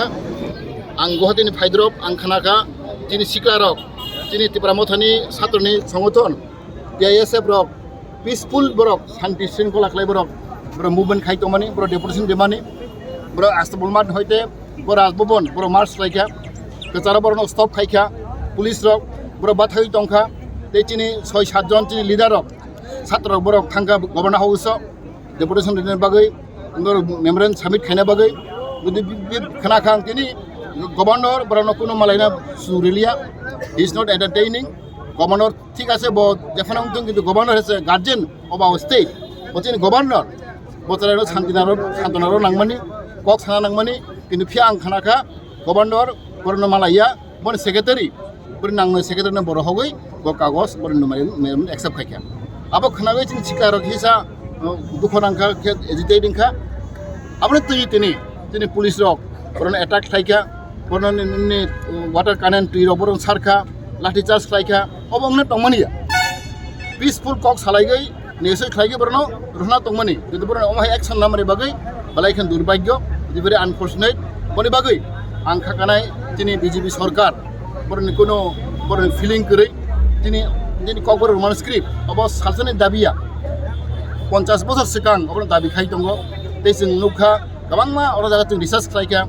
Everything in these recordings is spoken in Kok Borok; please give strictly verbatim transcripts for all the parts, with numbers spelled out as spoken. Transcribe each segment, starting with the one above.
Ang Guwahati ni phaidrop, ang khna kha, chini sikla rok, chini Tipra Mothani satroni songothon, T I S F rok, peaceful borok, shanti shringkhola khlai borok, borok movement khai tongmani, borok deputation demani, borok Astabul Math hoite, borok Raj Bhavan, borok march khlai kha, kwcharo borokno stop khai kha, police rok, borok bathagwi tong kha, tei chini soi sat jon chini leader rok, satra rok borok thang kha governor house o. Deputation rwna bagwi, memorandum submit khaina bagwi, jodi bi-, bi-, khna kha ang tini governor, borokno kuno malaina surilia, he is not entertaining. Governor thik ase, bo jephano wngthung, kintu governor ase guardian of our state, bo chini governor, bo chwraino santinaro, santinaro nangmani, kok sana nangmani, kintu phiya ang khna kha, governor, borokno malaiya, boni secretary, boni nangmani secretary no borok hogwi bo kagoj boni numani accept khai kha. Abo khnawi chini sikla rok hisa, uh, dukho nang kha, khe agitate wng kha. Aboni twi tini, tini police rok borokno attack khlai kha, borokno ni, ni, uh, water cannon twi rok borokno sar kha, lathi charge khlai kha, obo wngna tongmani ya. Peaceful kok salaigwi, nesoi khlaigwi borokno rwna tongmani. Jodi borokno omo hai action namani bagwi, belai khe durbhagyo, jodi very unfortunate. Boni bagwi ang kha kanai chini B J P sorkar, borokni kuno, borokni feeling kwrwi, chini, chini kokborok Roman script, obo salsani dabi ya. Ponchas bosor swkang obono dabi khai tongo. Tei chwng nukha, kwbangma oro jaga chwng research khlai kha,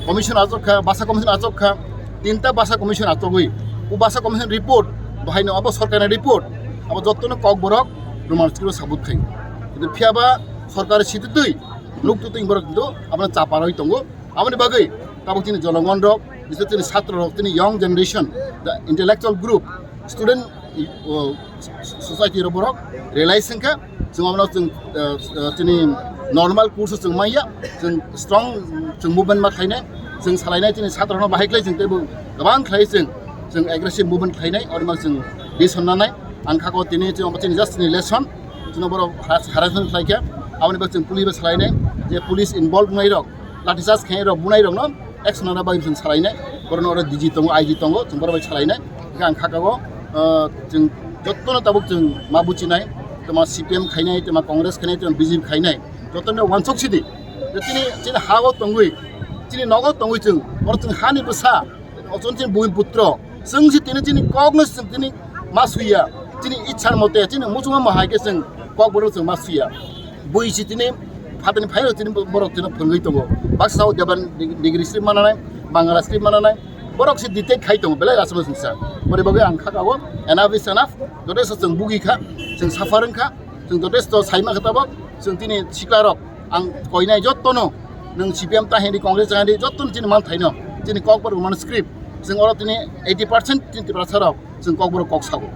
commission achuk kha, basa commission achuk kha, tinta basa commission achugwi, o basa commission report, bahaino abo sorkarni report, abo jottono kokborok Roman script o sabut khai. Kintu phiya ba sorkar sititwi, nuk tutwi borok kintu abono chapa rwi tongo. Aboni bagwi tabuk chini jolongon rok, biseshe chini satro rok, chini young generation, the intellectual group, student, uh, society rok borok realize wngkha, chwng abono chwng, uh, uh, chini normal course o chwng manya, chwng strong, chwng movement ma khlainai, chwng salainai, chini satro rokno bahai khlai chwng teibo kwbang khlai chwng, chwng aggressive movement khlainai, oro ma chwng decision nanai. Ang kha ko tini chwng chini just chini lesson, chwng borok harassment khlai kha, aboni bagwi chwng police bo salainai, je police involved wngnai rok, lathi charge khainai rok, bunai rokno action nana bagwi chwng salainai, borokno oro D G tongo, I G tongo, chwng borok bai salainai. Hwnkhe ang kha kago, ah, chwng jottono tabuk chwng ma buchinai, tama C P M khainai, tama Congress khainai, tama B J P khainai, jottono wansuk sidi. Je chini, chini ha-o tongwi, chini nogo tongwi chwng, oro chwng hani bwsa, ochon chini bui putro, chwng si tini chini kokno chwng tini ma suiya, chini ichhar mote, chini muchungma hai khe chwng kokborok chwng ma suiya. Bui si tini phatani phaino tini borok tini phwrwngwi tongo. Baksa o Devan degree script mananai, Bangla script mananai, borok se detect khai tongo, belai aswk singsa. Boni bagwi ang kha kago, enough is enough. Jotesto chwng bugi kha, chwng suffer wng kha, chwng jotesto saima kha tabok, chwng tini sikla rok ang koinai jottono, nwng C P M ta hindi, Congress ta hindi, jottono chini manthaino, chini kokborok Roman script, chwng oro tini eighty percent chini Tiprasa rok, chwng kokborok kok sago.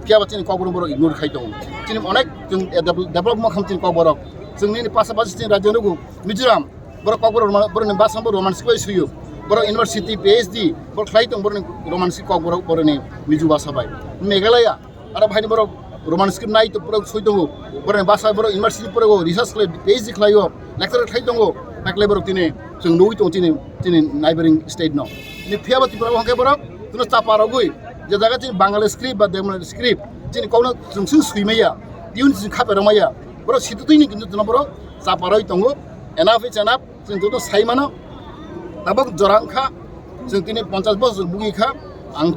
Phiya ba chini kokborok borok ignore khai tongo. Chini onek chwng, eh, devel-, develop ma kham chini kokborok. Chwng nini pasapasi chini rajyo nugo Mizoram, borok kokborok Roman, borok ni basa bo Roman script bai suyo. Borok university, P H D, borok khlai tong borok ni Roman script kokborok borok ni Mizo basa bai. Meghalaya, aro bhaini borok Roman script nai to borok soi tongo. Borok ni basa borok university borok research khlai, P H D khlaio, lecturer khlai tongo. Naklai borok tini chwng nugwi tongo chini, chini neighboring state no. Ni phiya ba Tripura hwnkhe borok chwngno chapa rogwi, je jaga chini Bangali script ba Devanagari script, chini kokno chwng swi swi maya, tiyun chwng khape rw maya, borok sititwini kintu chwngno borok chapa rwi tongo. Enough is enough, chwng joto sai mano, tabok jora wngkha, chwng tini ponchas bosor bugi kha, ang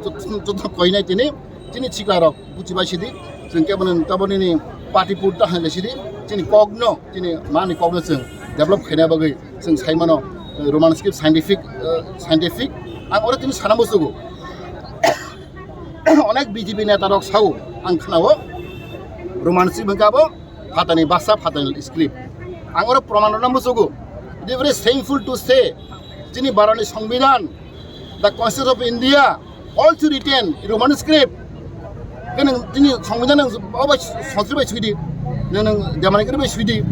joto koinai tini, chini sikla rok buchibai sidi, chwng kebono tabok nini party put ta hai sidi, chini kokno, chini mani kokno chwng develop khaina bagwi chwng sai mano, Roman script scientific, eh, scientific. Ang oro tini sana musugo. Onek B J P neta rok sao, ang khnao, Roman script hwnkhe abo phatani basa, phatani script. Ang oro proman rwna musugo. It is very shameful to say, chini Bharatni Songbidan, the Constitution of India, also written Roman script. Khe nwng chini Songbidan nwng obo Sanskrit bai suidi, nwng, nwng Devanagari bai suidi.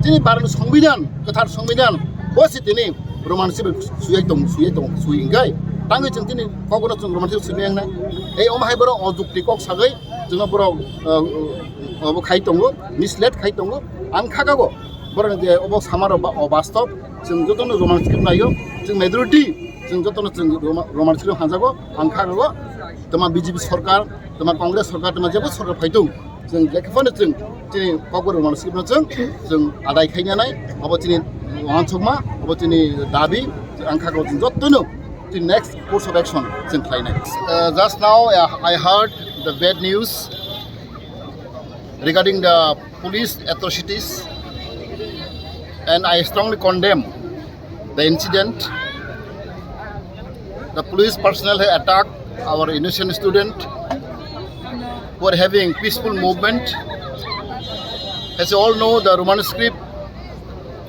Chini Bharatni Songbidan, kwthar Songbidan, bo se tini Roman script bai suyai tong, suyai tong, sui wngkhe. Tangwi chwng chini kokno chwng Roman script sui maya wngnai. Ei omo hai borok o jukti kok sagwi chwngno borok, uh, uh, obo khai tongo, misled khai tongo. Ang kha kago, borok je obo sama rok ba, o bastob, chwng jotono Roman script naio, chwng majority, chwng jotono chwng Roma-, Roman script hanjago, ang kha kago, tama B J P sorkar, tama Congress sorkar, tama jebo sorkar phaithung, chwng jekhe phano chwng chini kokborok Roman script no chwng, chwng adai khaina nai, obo chini wansukma, obo chini dabi, Ang kha jotono the next course of action chwng khlainai. Uh, just now, uh, I heard the bad news regarding the police atrocities, and I strongly condemn the incident. The police personnel have attacked our innocent student who are having peaceful movement. As you all know, the Roman script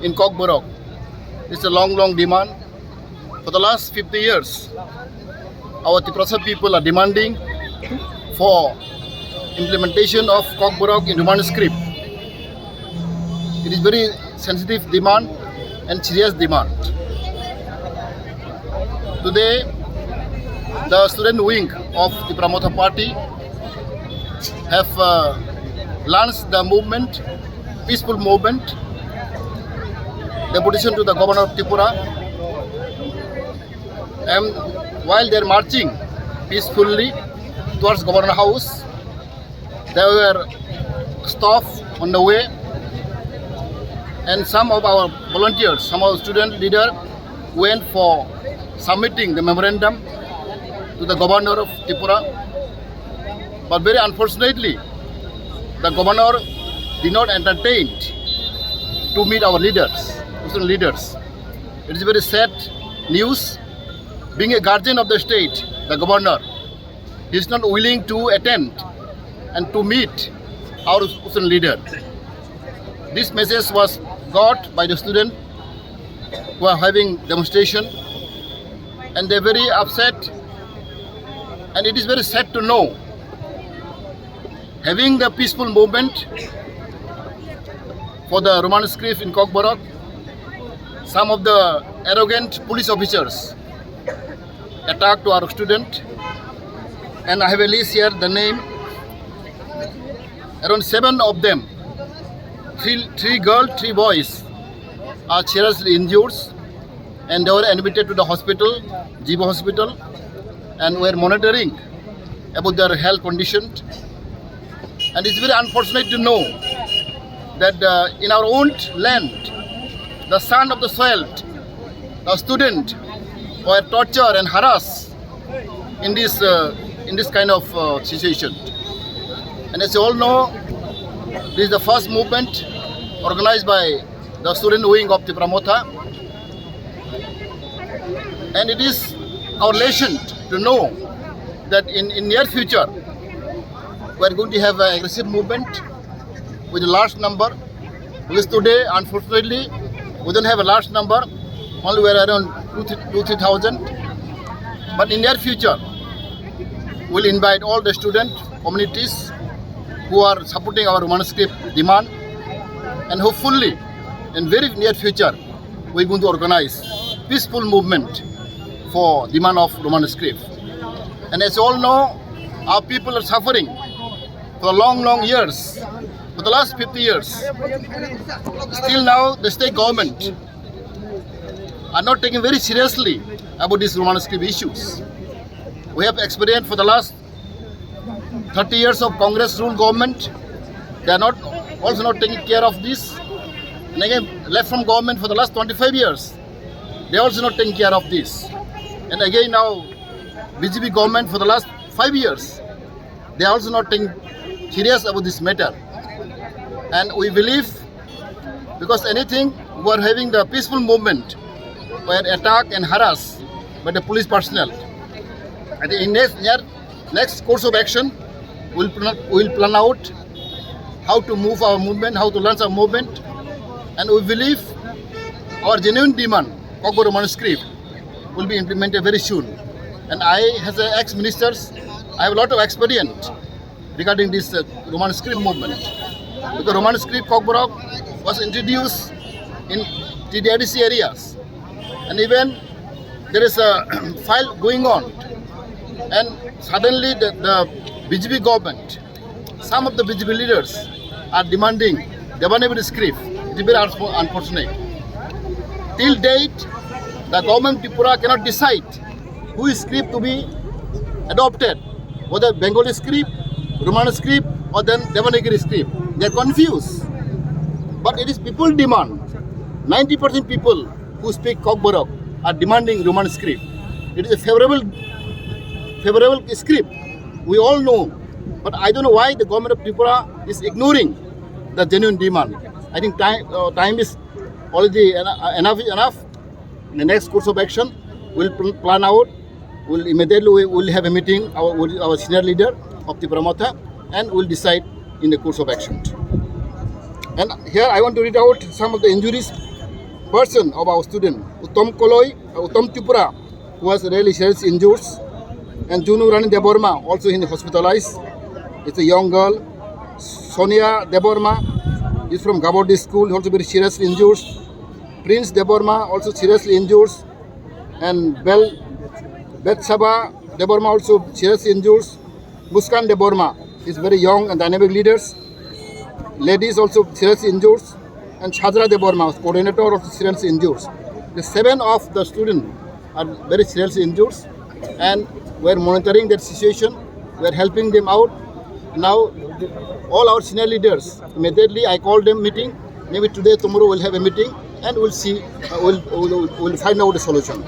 in Kokborok is a long, long demand. For the last fifty years, our Tiprasa people are demanding for implementation of Kokborok in Roman script. It is very sensitive demand and serious demand. Today, the student wing of Tipra Motha Party have, uh, launched the movement, peaceful movement, deputation to the governor of Tripura. And while they are marching peacefully towards Governor House, they were stopped on the way, and some of our volunteers, some of our student leader went for submitting the memorandum to the governor of Tripura. But very unfortunately, the governor did not entertain to meet our leaders, student leaders. It is very sad news. Being a guardian of the state, the governor, he is not willing to attend and to meet our student leader. This message was got by the student who are having demonstration, and they're very upset. And it is very sad to know, having the peaceful movement for the Roman script in Kokborok, some of the arrogant police officers attack to our student, and I have a list here, the name. Around seven of them, three, three girls, three boys, are seriously injured, and they were admitted to the hospital, Jibo Hospital, and we are monitoring about their health condition. And it's very unfortunate to know that, uh, in our own land, the son of the soil, the student were tortured and harassed in this, uh, in this kind of, uh, situation. And as you all know, this is the first movement organized by the student wing of Tipra Motha. And it is our lesson to know that in, in near future, we are going to have an aggressive movement with a large number. Because today, unfortunately, we don't have a large number, only we are around two, th-, two, three thousand. But in near future, we'll invite all the student communities who are supporting our Roman script demand, and hopefully, in very near future, we're going to organize peaceful movement for demand of Roman script. And as you all know, our people are suffering for long, long years, for the last fifty years. Still now, the state government are not taking very seriously about these Roman script issues. We have experienced for the last thirty years of Congress rule government, they are not, also not taking care of this. And again, left from government for the last twenty-five years, they also not taking care of this. And again now, B J P government for the last five years, they also not taking serious about this matter. And we believe, because anything, we are having the peaceful movement were attacked and harassed by the police personnel. I think in next, near, next course of action, we'll plan, we'll plan out how to move our movement, how to launch our movement. And we believe our genuine demand, Kokborok Roman script, will be implemented very soon. And I, as a ex-ministers, I have a lot of experience regarding this, uh, Roman script movement. Because Roman script Kokborok was introduced in T D R C areas. And even there is a fight going on. And suddenly the, the B J P government, some of the B J P leaders are demanding Devanagari script. It is very unfo-, unfortunate. Till date, the government of Tripura cannot decide who is script to be adopted, whether Bengali script, Roman script, or then Devanagari script. They are confused. But it is people demand. Ninety percent people who speak Kokborok, are demanding Roman script. It is a favorable, favorable script. We all know, but I don't know why the government of Tripura is ignoring the genuine demand. I think time, uh, time is already ena-, enough is enough. In the next course of action, we'll pl- plan out. We'll immediately we will have a meeting our, with our senior leader of Tipra Motha, and we'll decide in the course of action. And here I want to read out some of the injuries person of our student, Uttam Koloi, uh, Uttam Tripura, who was really seriously injured, and Junu Rani Debbarma, also in hospitalized. It's a young girl. Sonia Debbarma is from Gabordi School, also very seriously injured. Prince Debbarma also seriously injured, and Bel Betsaba Debbarma also seriously injured. Muskan Debbarma is very young and dynamic leaders. Ladies also seriously injured, and Shajra Debbarma, coordinator, also seriously injured. The seven of the students are very seriously injured, and we're monitoring their situation. We're helping them out. Now, all our senior leaders, immediately I call them meeting. Maybe today, tomorrow we'll have a meeting, and we'll see, uh, we'll, we'll, we'll find out a solution.